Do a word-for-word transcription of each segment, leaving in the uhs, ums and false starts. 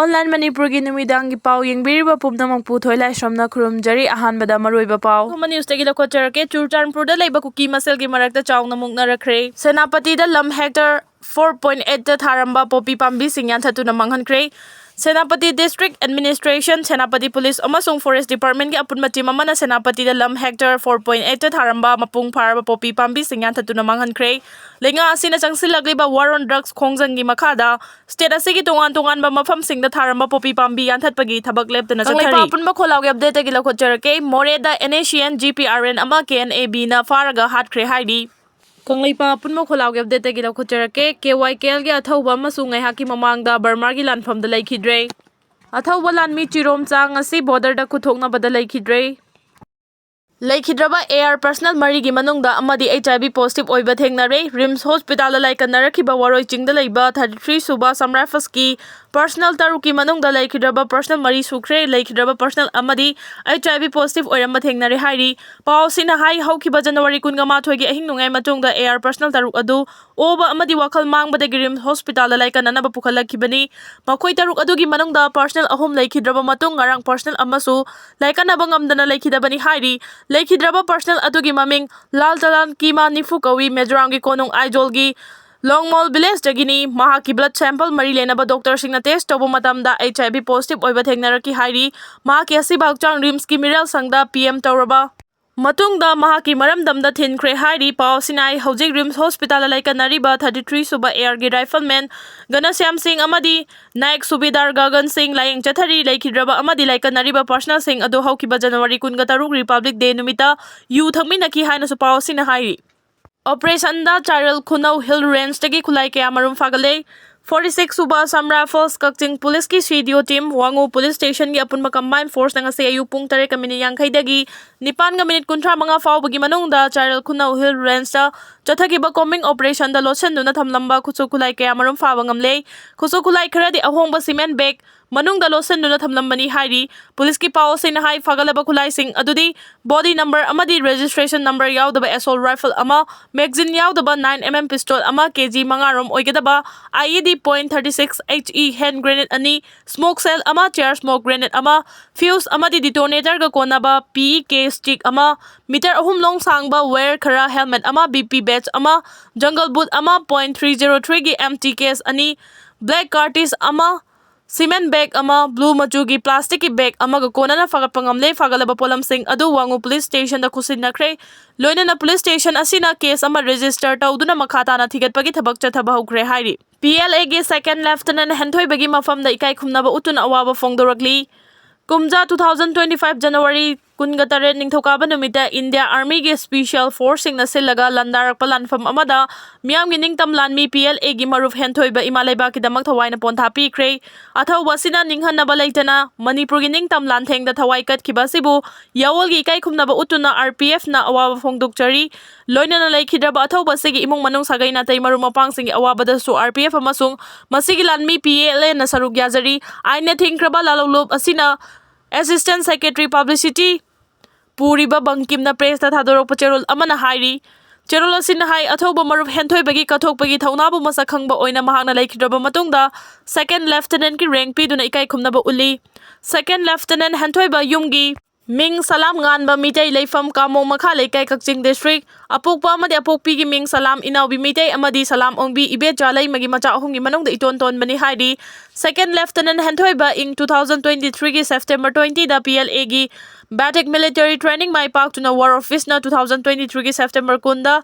Online ꯃꯅꯤꯄꯨꯔꯒꯤ ꯅꯨꯃꯤꯗꯥꯡꯒꯤ ꯄꯥꯎ ꯌꯦꯡꯕꯤꯔꯤꯕ ꯄꯨꯝꯅꯃꯛꯄꯨ ꯊꯣꯏꯂꯥꯏꯁ꯭ꯔꯝꯅ ꯈꯨꯔꯨꯝꯖꯔꯤ꯫ ꯑꯍꯥꯟꯕꯗ ꯃꯔꯨꯑꯣꯏꯕ ꯄꯥꯎ꯫ ꯑꯍꯣꯝ ꯅ꯭ꯌꯨꯁꯇꯒꯤ ꯂꯧꯈꯠꯆꯔꯛꯀꯦ꯫ ꯆꯨꯔꯆꯥꯟꯄꯨꯔꯗ ꯂꯩꯕ ꯀꯨꯀꯤ ꯃꯁꯦꯜꯒꯤ ꯃꯔꯛꯇ ꯆꯥꯎꯅ ꯃꯨꯛꯅꯔꯛꯈ꯭ꯔꯦ꯫ ꯁꯦꯅꯥꯄꯇꯤꯗ ꯂꯝ ꯍꯦꯛꯇꯔ four point eight ꯊꯥꯔꯝꯕ ꯄꯣꯄꯤ ꯄꯥꯝꯕꯤꯁꯤꯡ ꯌꯥꯟꯊꯠꯇꯨꯅ ꯃꯥꯡꯍꯟꯈ꯭ꯔꯦ꯫ Senapati District Administration, Senapati Police ꯑꯃꯁꯨꯡ Forest Department ꯒꯤ ꯑꯄꯨꯟꯕ team ꯑꯃꯅ ꯁꯦꯅꯥꯄꯇꯤꯗ ꯂꯝ ꯍꯦꯛꯇꯔ four point eight ꯊꯥꯔꯝꯕ ꯃꯄꯨꯡ ꯐꯥꯔꯕ ꯄꯣꯄꯤ ꯄꯥꯝꯕꯤꯁꯤꯡ ꯌꯥꯟꯊꯠꯇꯨꯅ ꯃꯥꯡꯍꯟꯈ꯭ꯔꯦ꯫ ꯂꯩꯉꯥꯛ ꯑꯁꯤꯅ ꯆꯪꯁꯤꯜꯂꯛꯂꯤꯕ War on Drugs ꯈꯣꯡꯖꯪꯒꯤ ꯃꯈꯥꯗ state ꯑꯁꯤꯒꯤ ꯇꯣꯉꯥꯟ ꯇꯣꯉꯥꯟꯕ ꯃꯐꯝꯁꯤꯡꯗ ꯊꯥꯔꯝꯕ ꯄꯣꯄꯤ ꯄꯥꯝꯕꯤ ꯌꯥꯟꯊꯠꯄꯒꯤ ꯊꯕꯛ ꯂꯦꯞꯇꯅ ꯀꯪꯂꯩꯄꯥꯛ ꯆꯠꯊꯔꯤ꯫ ꯑꯄꯨꯟꯕ ꯈꯣꯜꯂꯥꯎꯒꯤ update ꯇꯒꯤ ꯂꯧꯈꯠꯆꯔꯛꯀꯦ꯫ ꯃꯣꯔꯦꯗ N S C N G P R N ꯑꯃ K N A B ꯅ ꯐꯥꯔꯒ ꯍꯥꯠꯈ꯭ꯔꯦ ꯍꯥꯏꯔꯤ꯫ ꯀꯪꯂꯩꯄꯥꯛ ꯑꯄꯨꯟꯕ ꯈꯣꯜꯂꯥꯎꯒꯤ update ꯇꯒꯤ ꯂꯧꯈꯠꯆꯔꯛꯀꯦ꯫ K Y K L ꯒꯤ ꯑꯊꯧꯕ ꯑꯃꯁꯨ ꯉꯥꯏꯍꯥꯛꯀꯤ ꯃꯃꯥꯡꯗ ꯕꯔꯃꯥꯒꯤ ꯂꯥꯟꯐꯝꯗ ꯂꯩꯈꯤꯗ꯭ꯔꯦ꯫ ꯑꯊꯧꯕ ꯂꯥꯟꯃꯤ ꯆꯤꯔꯣꯝꯆꯥ ꯉꯁꯤ border ꯗ ꯈꯨꯠꯊꯣꯛꯅꯕꯗ ꯂꯩꯈꯤꯗ꯭ꯔꯦ꯫ ꯂꯩꯈꯤꯗ꯭ꯔꯕ A R personnel ꯃꯔꯤꯒꯤ ꯃꯅꯨꯡꯗ ꯑꯃꯗꯤ H I V positive ꯑꯣꯏꯕ ꯊꯦꯡꯅꯔꯦ꯫ RIMS hospital ꯗ ꯂꯥꯏꯀꯠꯅꯔꯛꯈꯤꯕ ꯋꯥꯔꯣꯏ ꯆꯤꯡꯗ ꯂꯩꯕ thirty three ꯁꯨꯕ Assam Rifles ꯀꯤ personnel ꯇꯔꯨꯛꯀꯤ ꯃꯅꯨꯡꯗ ꯂꯩꯈꯤꯗ꯭ꯔꯕ personnel ꯃꯔꯤ ꯁꯨꯈ꯭ꯔꯦ꯫ ꯂꯩꯈꯤꯗ꯭ꯔꯕ personnel ꯑꯃꯗꯤ H I V positive ꯑꯣꯏꯔꯝꯕ ꯊꯦꯡꯅꯔꯦ ꯍꯥꯏꯔꯤ꯫ ꯄꯥꯎ ꯑꯁꯤꯅ ꯍꯥꯏ, ꯍꯧꯈꯤꯕ January ꯀꯨꯟꯃꯥꯊꯣꯏꯒꯤ ꯑꯍꯤꯡ ꯅꯣꯡꯌꯥꯏ ꯃꯇꯨꯡꯗ A R personnel ꯇꯔꯨꯛ ꯑꯗꯨ ꯑꯣꯕ ꯑꯃꯗꯤ ꯋꯥꯈꯜ ꯃꯥꯡꯕꯗꯒꯤ RIMS hospital ꯗ ꯂꯥꯏꯀꯠꯅꯅꯕ ꯄꯨꯈꯠꯂꯛꯈꯤꯕꯅꯤ꯫ ꯃꯈꯣꯏ ꯇꯔꯨꯛ ꯑꯗꯨꯒꯤ ꯃꯅꯨꯡꯗ personnel ꯑꯍꯨꯝ ꯂꯩꯈꯤꯗ꯭ꯔꯕ ꯃꯇꯨꯡ ꯉꯔꯥꯡ personnel ꯑꯃꯁꯨ ꯂꯥꯏꯀꯠꯅꯕ ꯉꯝꯗꯅ ꯂꯩꯈꯤꯗꯕꯅꯤ ꯍꯥꯏꯔꯤ꯫ ꯂꯩꯈꯤꯗ꯭ꯔꯕ personnel ꯑꯗꯨꯒꯤ ꯃꯃꯤꯡ ꯂꯥꯜ ꯇꯂꯥꯟ ꯀꯤꯃꯥ ꯅꯤꯐꯨ ꯀꯧꯏ꯫ ꯃꯤꯖꯣꯔꯥꯝꯒꯤ ꯀꯣꯅꯨꯡ ꯑꯥꯏꯖꯣꯜꯒꯤ ꯂꯣꯡꯃꯣꯜ village ꯗꯒꯤꯅꯤ꯫ ꯃꯍꯥꯛꯀꯤ blood sample ꯃꯔꯤ ꯂꯩꯅꯕ doctor ꯁꯤꯡꯅ test ꯇꯧꯕ ꯃꯇꯝꯗ H I V positive ꯑꯣꯏꯕ ꯊꯦꯡꯅꯔꯛꯈꯤ ꯍꯥꯏꯔꯤ꯫ ꯃꯍꯥꯛꯀꯤ ꯑꯁꯤꯕ ꯍꯛꯆꯥꯡ RIMS ꯀꯤ ꯃꯤꯔꯦꯜ ꯁꯪꯗ P M ꯇꯧꯔꯕ ꯃꯇꯨꯡꯗ ꯃꯍꯥꯛꯀꯤ ꯃꯔꯝꯗꯝꯗ ꯊꯤꯟꯈ꯭ꯔꯦ ꯍꯥꯏꯔꯤ꯫ ꯄꯥꯎ ꯑꯁꯤꯅ ꯍꯥꯏ, ꯍꯧꯖꯤꯛ RIMS hospital ꯗ ꯂꯥꯏꯀꯠꯅꯔꯤꯕ thirty three ꯁꯨꯕ A R ꯒꯤ rifleman ꯘꯅꯁ꯭ꯌꯥꯝ ꯁꯤꯡ ꯑꯃꯗꯤ ꯅꯥꯌꯛ ꯁꯨꯕꯦꯗꯥꯔ ꯒꯒꯟ ꯁꯤꯡ ꯂꯥꯌꯦꯡ ꯆꯠꯊꯔꯤ꯫ ꯂꯩꯈꯤꯗ꯭ꯔꯕ ꯑꯃꯗꯤ ꯂꯥꯏꯀꯠꯅꯔꯤꯕ personnel ꯁꯤꯡ ꯑꯗꯨ ꯍꯧꯈꯤꯕ January ꯀꯨꯟꯒ ꯇꯔꯨꯛ Republic Day ꯅꯨꯃꯤꯠꯇ ꯌꯨ ꯊꯛꯃꯤꯟꯅꯈꯤ ꯍꯥꯏꯅꯁꯨ ꯄꯥꯎ ꯑꯁꯤꯅ ꯍꯥꯏꯔꯤ꯫ Operation ꯗ ꯆꯥꯏꯔꯦꯜ ꯈꯨꯅꯧ Hill Range ꯇꯒꯤ ꯈꯨꯠꯂꯥꯏ ꯀꯌꯥ ꯃꯔꯨꯝ ꯐꯥꯒꯠꯂꯦ꯫ Forty six ꯁꯨꯕ Assam Rifles ꯀꯛꯆꯤꯡ Police ꯀꯤ C D O team, ꯋꯥꯉꯨ Police Station ꯒꯤ ꯑꯄꯨꯟꯕ combined force ꯅ ꯉꯁꯤ ꯑꯌꯨꯛ ꯄꯨꯡ ꯇꯔꯦꯠꯀ minute ꯌꯥꯡꯈꯩꯗꯒꯤ ꯅꯤꯄꯥꯟꯒ minute ꯀꯨꯟꯊ꯭ꯔꯥ ꯃꯉꯥ ꯐꯥꯎꯕꯒꯤ ꯃꯅꯨꯡꯗ ꯆꯥꯏꯔꯦꯜ ꯈꯨꯅꯧ Hill Range ꯇ ꯆꯠꯊꯈꯤꯕ combing operation ꯗ ꯂꯣꯠꯁꯤꯟꯗꯨꯅ ꯊꯝꯂꯝꯕ ꯈꯨꯠꯁꯨ ꯈꯨꯠꯂꯥꯏ ꯀꯌꯥ ꯃꯔꯨꯝ ꯐꯥꯕ ꯉꯝꯂꯦ꯫ ꯈꯨꯠꯁꯨ ꯈꯨꯠꯂꯥꯏ ꯈꯔꯗꯤ ꯑꯍꯣꯡꯕ cement bag, ꯃꯅꯨꯡꯗ ꯂꯣꯠꯁꯤꯟꯗꯨꯅ ꯊꯝꯂꯝꯕꯅꯤ ꯍꯥꯏꯔꯤ꯫ ꯄꯨꯂꯤꯁꯀꯤ ꯄꯥꯎꯁꯤꯡꯅ ꯍꯥꯏ, ꯐꯒꯠꯂꯕ ꯈꯨꯠꯂꯥꯏꯁꯤꯡ ꯑꯗꯨꯗꯤ body number ꯑꯃꯗꯤ registration number ꯌꯥꯎꯗꯕ assault rifle ꯑꯃ, magazine ꯌꯥꯎꯗꯕ nine mm pistol ꯑꯃ, K G ꯃꯉꯥ ꯔꯣꯝ ꯑꯣꯏꯒꯗꯕ I E D point thirty six H E hand grenade ꯑꯅꯤ, smoke shell ꯑꯃ, chair smoke grenade ꯑꯃ, fuse ꯑꯃꯗꯤ detonator ꯒ ꯀꯣꯟꯅꯕ P E K stick ꯑꯃ, meter ꯑꯍꯨꯝ ꯂꯣꯡ ꯁꯥꯡꯕ wire ꯈꯔ, helmet ꯑꯃ, B P badge ꯑꯃ, jungle boot ꯑꯃ, point three zero three ꯒꯤ empty case ꯑꯅꯤ, black cartridge ꯑꯃ, cement bag ꯑꯃ, blue ꯃꯆꯨꯒꯤ plastic ꯀꯤ bag ꯑꯃꯒ ꯀꯣꯟꯅꯅ ꯐꯥꯒꯠꯄ ꯉꯝꯂꯦ꯫ ꯐꯥꯒꯠꯂꯕ ꯄꯣꯠꯂꯝꯁꯤꯡ ꯑꯗꯨ ꯋꯥꯉꯨ police station ꯗ ꯈꯨꯠꯁꯤꯟꯅꯈ꯭ꯔꯦ꯫ ꯂꯣꯏꯅꯅ police station ꯑꯁꯤꯅ case ꯑꯃ register ꯇꯧꯗꯨꯅ ꯃꯈꯥ ꯇꯥꯅ ꯊꯤꯒꯠꯄꯒꯤ ꯊꯕꯛ ꯆꯠꯊꯕ ꯍꯧꯈ꯭ꯔꯦ ꯍꯥꯏꯔꯤ꯫ P L A ꯒꯤ second lieutenant ꯍꯦꯟꯊꯣꯏꯕꯒꯤ ꯃꯐꯝꯗ ꯏꯀꯥꯏ ꯈꯨꯝꯅꯕ ꯎꯠꯇꯨꯅ ꯑꯋꯥꯕ ꯐꯣꯡꯗꯣꯔꯛꯂꯤ꯫ ꯀꯨꯝꯖꯥ two thousand twenty five January ꯀꯨꯟꯒꯇꯔꯦꯠ ꯅꯤꯡꯊꯧꯀꯥꯕ ꯅꯨꯃꯤꯠꯇ India Army ꯒꯤ special force ꯁꯤꯡꯅ ꯁꯤꯜꯂꯒ ꯂꯥꯟꯗꯥꯔꯛꯄ ꯂꯥꯟꯐꯝ ꯑꯃꯗ ꯃꯤꯌꯥꯝꯒꯤ ꯅꯤꯡꯇꯝ ꯂꯥꯟꯃꯤ P L A ꯒꯤ ꯃꯔꯨꯞ ꯍꯦꯟꯊꯣꯏꯕ ꯏꯃꯥ ꯂꯩꯕꯥꯛꯀꯤꯗꯃꯛ ꯊꯋꯥꯏꯅ ꯄꯣꯟꯊꯥ ꯄꯤꯈ꯭ꯔꯦ꯫ ꯑꯊꯧꯕ ꯑꯁꯤꯅ ꯅꯤꯡꯍꯟꯅꯕ ꯂꯩꯇꯅ ꯃꯅꯤꯄꯨꯔꯒꯤ ꯅꯤꯡꯇꯝ ꯂꯥꯟꯊꯦꯡꯗ ꯊꯋꯥꯏ ꯀꯠꯈꯤꯕ ꯑꯁꯤꯕꯨ ꯌꯥꯑꯣꯜꯒꯤ ꯏꯀꯥꯏ ꯈꯨꯝꯅꯕ ꯎꯠꯇꯨꯅ R P F ꯅ ꯑꯋꯥꯕ ꯐꯣꯡꯗꯣꯛꯆꯔꯤ꯫ ꯂꯣꯏꯅꯅ ꯂꯩꯈꯤꯗ꯭ꯔꯕ ꯑꯊꯧꯕ ꯑꯁꯤꯒꯤ ꯏꯃꯨꯡ ꯃꯅꯨꯡ, ꯁꯥꯒꯩ ꯅꯥꯇꯩ, ꯃꯔꯨꯞ ꯃꯄꯥꯡꯁꯤꯡꯒꯤ ꯑꯋꯥꯕꯗꯁꯨ R P F ꯑꯃꯁꯨꯡ ꯃꯁꯤꯒꯤ ꯂꯥꯟꯃꯤ P L A ꯅ ꯁꯔꯨꯛ ꯌꯥꯖꯔꯤ꯫ ꯑꯥꯏꯟꯅ ꯊꯤꯡꯈ꯭ꯔꯕ ꯂꯥꯂꯣꯡꯂꯨꯞ ꯑꯁꯤꯅ Assistant Secretary Publicity ꯄꯨꯔꯤꯕ ꯕꯪꯀꯤꯝꯅ press ꯇ ꯊꯥꯗꯣꯔꯛꯄ ꯆꯦꯔꯣꯜ ꯑꯃꯅ ꯍꯥꯏꯔꯤ꯫ ꯆꯦꯔꯣꯜ ꯑꯁꯤꯅ ꯍꯥꯏ, ꯑꯊꯧꯕ ꯃꯔꯨꯞ ꯍꯦꯟꯊꯣꯏꯕꯒꯤ ꯀꯠꯊꯣꯛꯄꯒꯤ ꯊꯧꯅꯥꯕꯨ ꯃꯁꯛ ꯈꯪꯕ ꯑꯣꯏꯅ ꯃꯍꯥꯛꯅ ꯂꯩꯈꯤꯗ꯭ꯔꯕ ꯃꯇꯨꯡꯗ second lieutenant ꯀꯤ rank ꯄꯤꯗꯨꯅ ꯏꯀꯥꯏ ꯈꯨꯝꯅꯕ ꯎꯠꯂꯤ꯫ Second lieutenant ꯍꯦꯟꯊꯣꯏꯕ ꯌꯨꯝꯒꯤ ꯃꯤꯡ ꯁꯂꯥꯝ ꯉꯥꯟꯕ, ꯃꯤꯇꯩ, ꯂꯩꯐꯝ ꯀꯥꯃꯣꯡ ꯃꯈꯥ ꯂꯩꯀꯥꯏ, ꯀꯛꯆꯤꯡ district꯫ ꯑꯄꯣꯛꯄ ꯑꯃꯗꯤ ꯑꯄꯣꯛꯄꯤꯒꯤ ꯃꯤꯡ ꯁꯂꯥꯝ, ꯏꯅꯥꯎꯕꯤ ꯃꯤꯇꯩ ꯑꯃꯗꯤ ꯁꯂꯥꯝ ꯑꯣꯡꯕꯤ ꯏꯕꯦꯆꯥ ꯂꯩꯃꯒꯤ ꯃꯆꯥ ꯑꯍꯨꯝꯒꯤ ꯃꯅꯨꯡꯗ ꯏꯇꯣꯟ ꯇꯣꯟꯕꯅꯤ ꯍꯥꯏꯔꯤ꯫ Second lieutenant ꯍꯦꯟꯊꯣꯏꯕ ꯏꯪ two thousand twenty three ꯒꯤ September twenty the P L A ꯒꯤ basic military training ꯃꯥꯏ ꯄꯥꯛꯇꯨꯅ War Office ꯅ two thousand twenty three ꯒꯤ September ꯀꯨꯟꯗ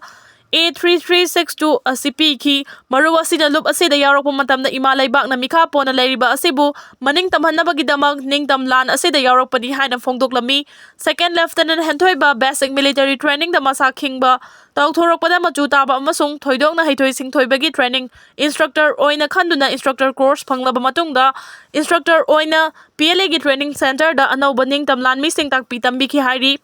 A three three six two ꯑꯁꯤ ꯄꯤꯈꯤ꯫ ꯃꯔꯨꯞ ꯑꯁꯤꯅ ꯂꯨꯞ ꯑꯁꯤꯗ ꯌꯥꯎꯔꯛꯄ ꯃꯇꯝꯗ ꯏꯃꯥ ꯂꯩꯕꯥꯛꯅ ꯃꯤꯈꯥ ꯄꯣꯟꯅ ꯂꯩꯔꯤꯕ ꯑꯁꯤꯕꯨ ꯃꯅꯤꯡ ꯇꯝꯍꯟꯅꯕꯒꯤꯗꯃꯛ ꯅꯤꯡꯇꯝ ꯂꯥꯟ ꯑꯁꯤꯗ ꯌꯥꯎꯔꯛꯄꯅꯤ ꯍꯥꯏꯅ ꯐꯣꯡꯗꯣꯛꯂꯝꯃꯤ꯫ Second lieutenant ꯍꯦꯟꯊꯣꯏꯕ basic military training ꯗ ꯃꯁꯥ ꯈꯤꯡꯕ, ꯇꯧꯊꯣꯔꯛꯄꯗ ꯃꯆꯨ ꯇꯥꯕ ꯑꯃꯁꯨꯡ ꯊꯣꯏꯗꯣꯛꯅ ꯍꯩꯊꯣꯏ ꯁꯤꯡꯊꯣꯏꯕꯒꯤ training instructor ꯑꯣꯏꯅ ꯈꯟꯗꯨꯅ instructor course ꯐꯪꯂꯕ ꯃꯇꯨꯡꯗ instructor ꯑꯣꯏꯅ P L A ꯒꯤ training center ꯗ ꯑꯅꯧꯕ ꯅꯤꯡꯇꯝ ꯂꯥꯟꯃꯤꯁꯤꯡ ꯇꯥꯛꯄꯤ ꯇꯝꯕꯤꯈꯤ ꯍꯥꯏꯔꯤ꯫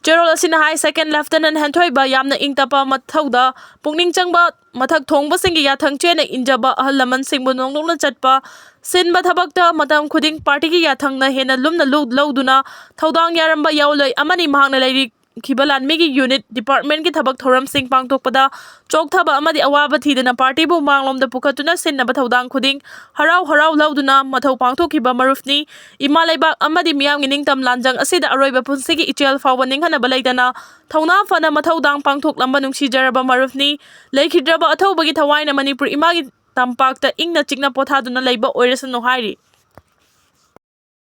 ꯆꯦꯔꯣꯜ ꯑꯁꯤꯅ ꯍꯥꯏ, Second Lieutenant ꯍꯦꯟꯊꯣꯏꯕ ꯌꯥꯝꯅ ꯏꯪ ꯇꯞꯄ, ꯃꯊꯧꯗ ꯄꯨꯛꯅꯤꯡ ꯆꯪꯕ, ꯃꯊꯛ ꯊꯣꯡꯕꯁꯤꯡꯒꯤ ꯌꯥꯊꯪ ꯆꯦꯟꯅ ꯏꯟꯖꯕ, ꯑꯍꯜ ꯂꯃꯟꯁꯤꯡꯕꯨ ꯅꯣꯡꯗꯣꯛꯅ ꯆꯠꯄ, ꯁꯤꯟꯕ ꯊꯕꯛꯇ ꯃꯇꯝ ꯈꯨꯗꯤꯡ ꯄꯥꯔꯇꯤꯒꯤ ꯌꯥꯊꯪꯅ ꯍꯦꯟꯅ ꯂꯨꯝꯅ ꯂꯨ-, ꯂꯧꯗꯨꯅ ꯊꯧꯗꯥꯡ ꯌꯥꯔꯝꯕ ꯌꯥꯑꯣꯟꯂꯣꯏ ꯑꯃꯅꯤ꯫ ꯃꯍꯥꯛꯅ ꯂꯩꯔꯤꯈꯤꯕ ꯂꯥꯟꯃꯤꯒꯤ ꯌꯨꯅꯤꯠ, ꯗꯤꯄꯥꯔꯠꯃꯦꯟꯒꯤ ꯊꯕꯛ ꯊꯧꯔꯝꯁꯤꯡ ꯄꯥꯡꯊꯣꯛꯄꯗ ꯆꯣꯛꯊꯕ ꯑꯃꯗꯤ ꯑꯋꯥꯕ ꯊꯤꯗꯅ ꯄꯥꯔꯇꯤꯕꯨ ꯃꯥꯡꯂꯣꯝꯗ ꯄꯨꯈꯠꯇꯨꯅ ꯁꯤꯟꯅꯕ ꯊꯧꯗꯥꯡ ꯈꯨꯗꯤꯡ ꯍꯔꯥꯎ ꯍꯔꯥꯎ ꯂꯧꯗꯨꯅ ꯃꯊꯧ ꯄꯥꯡꯊꯣꯛꯈꯤꯕ ꯃꯔꯨꯞꯅꯤ꯫ ꯏꯃꯥ ꯂꯩꯕꯥꯛ ꯑꯃꯗꯤ ꯃꯤꯌꯥꯝꯒꯤ ꯅꯤꯡꯇꯝ ꯂꯥꯟꯖꯪ ꯑꯁꯤꯗ ꯑꯔꯣꯏꯕ ꯄꯨꯟꯁꯤꯒꯤ ꯏꯆꯦꯜ ꯐꯥꯎꯕ ꯅꯤꯡꯍꯟꯅꯕ ꯂꯩꯇꯅ ꯊꯧꯅꯥ ꯐꯅ ꯃꯊꯧꯗꯥꯡ ꯄꯥꯡꯊꯣꯛꯂꯝꯕ ꯅꯨꯡꯁꯤꯖꯔꯕ ꯃꯔꯨꯞꯅꯤ꯫ ꯂꯩꯈꯤꯗ꯭ꯔꯕ ꯑꯊꯧꯕꯒꯤ ꯊꯋꯥꯏꯅ ꯃꯅꯤꯄꯨꯔ ꯏꯃꯥꯒꯤ ꯇꯝꯄꯥꯛꯇ ꯏꯪꯅ ꯆꯤꯛꯅ ꯄꯣꯊꯥꯗꯨꯅ ꯂꯩꯕ ꯑꯣꯏꯔꯁꯅꯨ ꯍꯥꯏꯔꯤ꯫